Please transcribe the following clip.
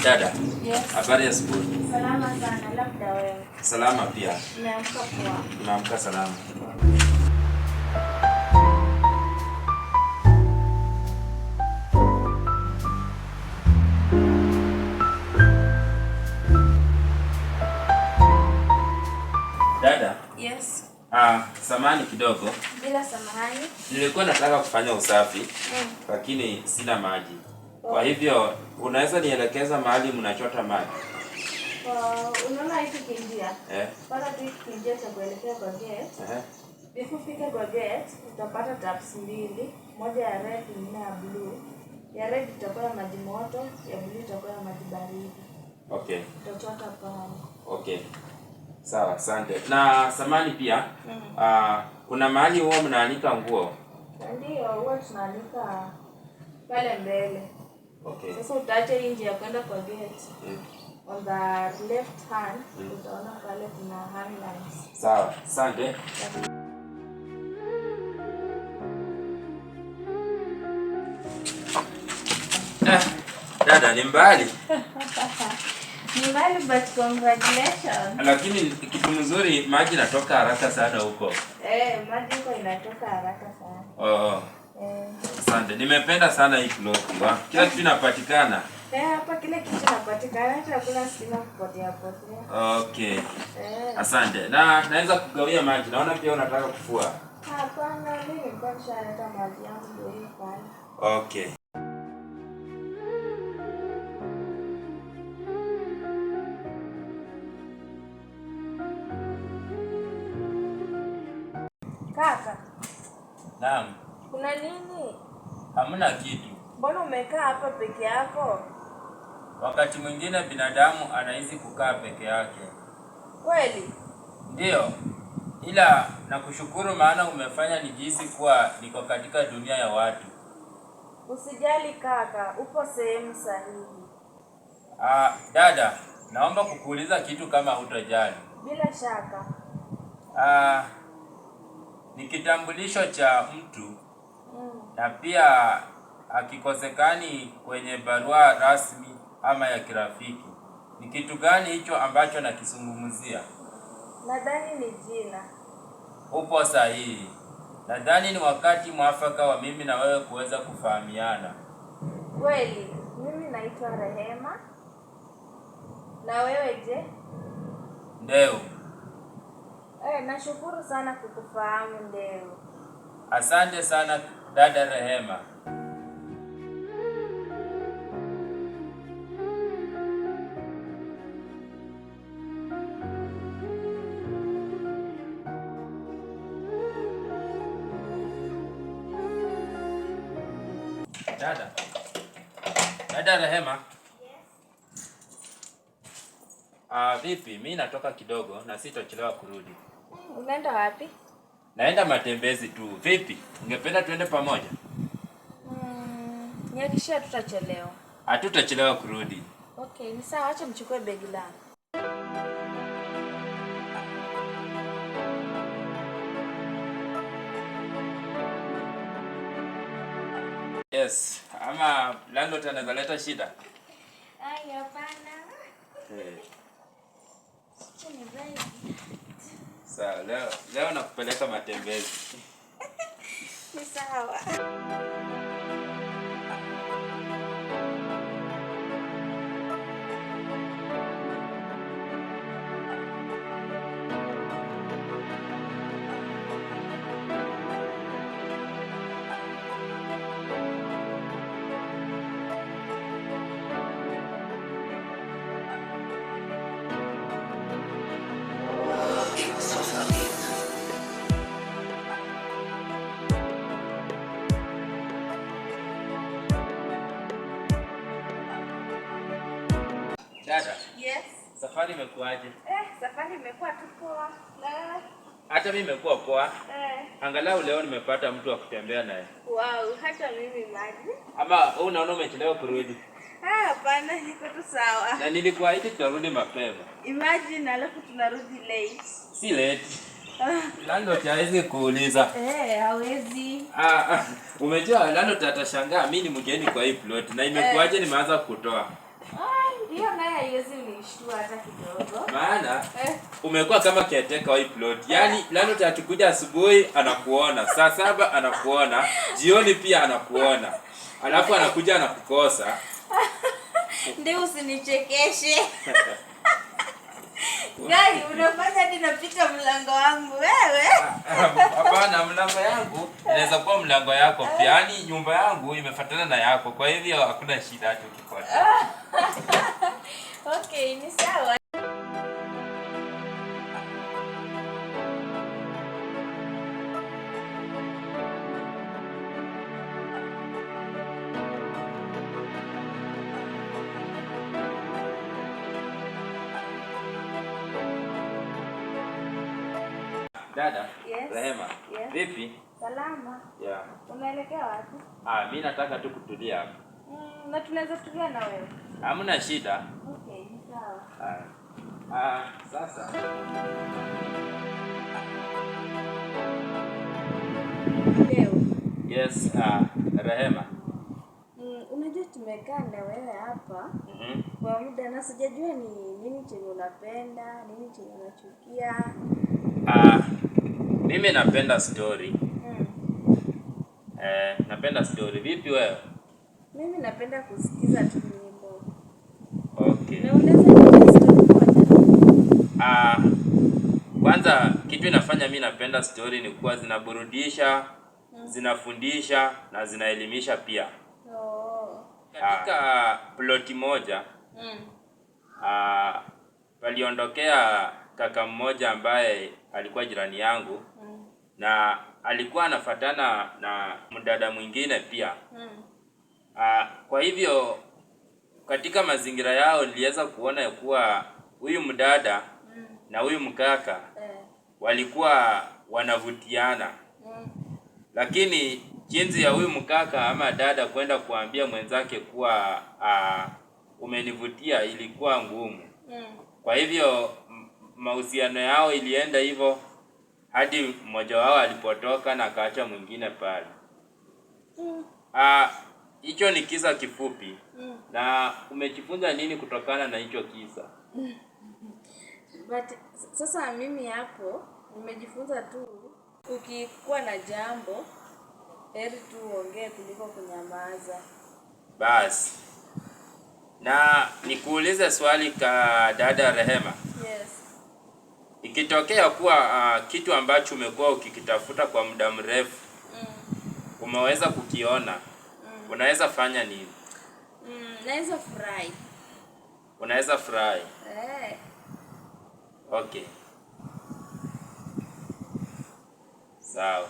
Dada, Yes. habari ya asubuhi. Salama sana, labda wewe. Salama pia. Umeamka poa? Nimeamka salama. Dada, Yes. samahani kidogo. Bila samahani. Nilikuwa nataka kufanya usafi lakini sina maji. Kwa hivyo unaweza nielekeza mahali mnachota maji? Unaona hiki kinjia? Eh? Pata tu hiki kinjia cha kuelekea kwa gate. Eh? Before ufike kwa gate, utapata taps mbili, moja ya red, nyingine ya blue. Ya red itakuwa ya maji moto, ya blue itakuwa ya maji baridi. Okay. Utachota pale. Okay. Sawa, asante. Na samani pia, kuna mahali huwa mnaanika nguo. Ndio, huwa tunaanika pale mbele. Okay. Sasa utaacha hii njia ya kwenda kwa gate. On the left hand, utaona pale kuna handlines. Sawa, asante. Dada ni mbali. Ni mbali but congratulations. Lakini kitu mzuri maji inatoka haraka sana huko. Eh, maji huko inatoka haraka sana. Oh, Eh, asante. Nimependa sana hii plot. Wa. Kila kitu inapatikana. hapa kile kitu kinapatikana, hata hakuna stima kupotea potea. Okay. Eh, Asante. Na naweza kugawia maji. Naona pia unataka kufua. hapana, mimi nilikuwa nishaleta maji yangu ndio hiyo pale. Okay. Kaka, Naam. kuna nini? Hamna kitu. Mbona umekaa hapa peke yako? Wakati mwingine binadamu anahisi kukaa peke yake. Kweli? Ndiyo, ila nakushukuru maana umefanya nijihisi kuwa niko katika dunia ya watu. Usijali kaka, upo sehemu sahihi. Dada, naomba kukuuliza kitu kama hutojali. Bila shaka. Ni kitambulisho cha mtu na pia hakikosekani kwenye barua rasmi ama ya kirafiki. Ni kitu gani hicho ambacho nakizungumzia? Nadhani ni jina. Upo sahihi. Nadhani ni wakati mwafaka wa mimi na wewe kuweza kufahamiana. Kweli, mimi naitwa Rehema. Na wewe je? Ndeu. Nashukuru sana kukufahamu Ndeu. Asante sana dada Rehema. Dada. Dada Rehema. Vipi? Mi natoka kidogo na sitochelewa kurudi. Unaenda wapi? Naenda matembezi tu. Vipi? Ungependa tuende pamoja? Nihakikishie tutachelewa. Hatutachelewa kurudi. Okay, ni sawa, acha nichukue begi langu. Yes, ama landlord anaweza leta shida. Ai, hapana. Hey. Acha nivae. Sawa, leo nakupeleka matembezi. Ni sawa. Dada, Yes. safari imekuwaje? Safari imekuwa tu poa. Na Hata mimi imekuwa poa. Angalau leo nimepata mtu wa kutembea naye. Wow, hata mimi maji. Ama wewe unaona umechelewa kurudi? Hapana, niko tu sawa. Na nilikuahidi tutarudi mapema. Imagine alafu tunarudi late. Si late. Landlord hawezi kuuliza. Hawezi. Umejua landlord atashangaa mimi ni mgeni kwa hii plot na imekuwaje nimeanza kutoa. Hiyo naye haiwezi nishtua hata kidogo. Maana Eh, umekuwa kama caretaker wa hii plot. Yaani landlord akikuja asubuhi anakuona, saa 7 anakuona, jioni pia anakuona. Alafu anakuja anakukosa. Ndio, usinichekeshe. Gai, unafanya hadi napita mlango wangu wewe. Hapana, mlango yangu inaweza kuwa mlango yako pia. Yaani nyumba yangu imefuatana na yako, kwa hivyo hakuna shida hata ukifuata. Okay, ni sawa. Dada, Yes. Rehema. Yes. Vipi? Salama. Yeah. Unaelekea wapi? Ah, mi nataka tu kutulia hapa. Na tunaweza tulia na wewe. Hamna shida. Okay, ni sawa. Ah, sasa Leo. Yes, Rehema. Unajua tumekaa na wewe hapa kwa muda na sijajua ni nini chenye unapenda, nini chenye unachukia. Ah, mimi napenda story. Eh, napenda story. Vipi wewe? Mimi napenda kusikiza tu nyimbo. Okay. Na unaweza nipa story moja? Ah, kwanza kitu inafanya mi napenda story ni kuwa zinaburudisha, zinafundisha na zinaelimisha pia. Oh. Katika ploti moja paliondokea kaka mmoja ambaye alikuwa jirani yangu na alikuwa anafatana na mdada mwingine pia. Kwa hivyo katika mazingira yao niliweza kuona ya kuwa huyu mdada na huyu mkaka walikuwa wanavutiana. Lakini jinsi ya huyu mkaka ama dada kwenda kuambia mwenzake kuwa umenivutia ilikuwa ngumu. Kwa hivyo mahusiano yao ilienda hivyo hadi mmoja wao alipotoka na akaacha mwingine pale. Hicho ni kisa kifupi. Na umejifunza nini kutokana na hicho kisa? But sasa mimi hapo nimejifunza tu, ukikuwa na jambo heri tu uongee kuliko kunyamaza. Basi. Na nikuulize swali ka dada Rehema. Yes. Ikitokea kuwa kitu ambacho umekuwa ukikitafuta kwa muda mrefu umeweza kukiona, unaweza fanya nini? Naweza furahi. Unaweza furahi. Eh. Okay. Sawa.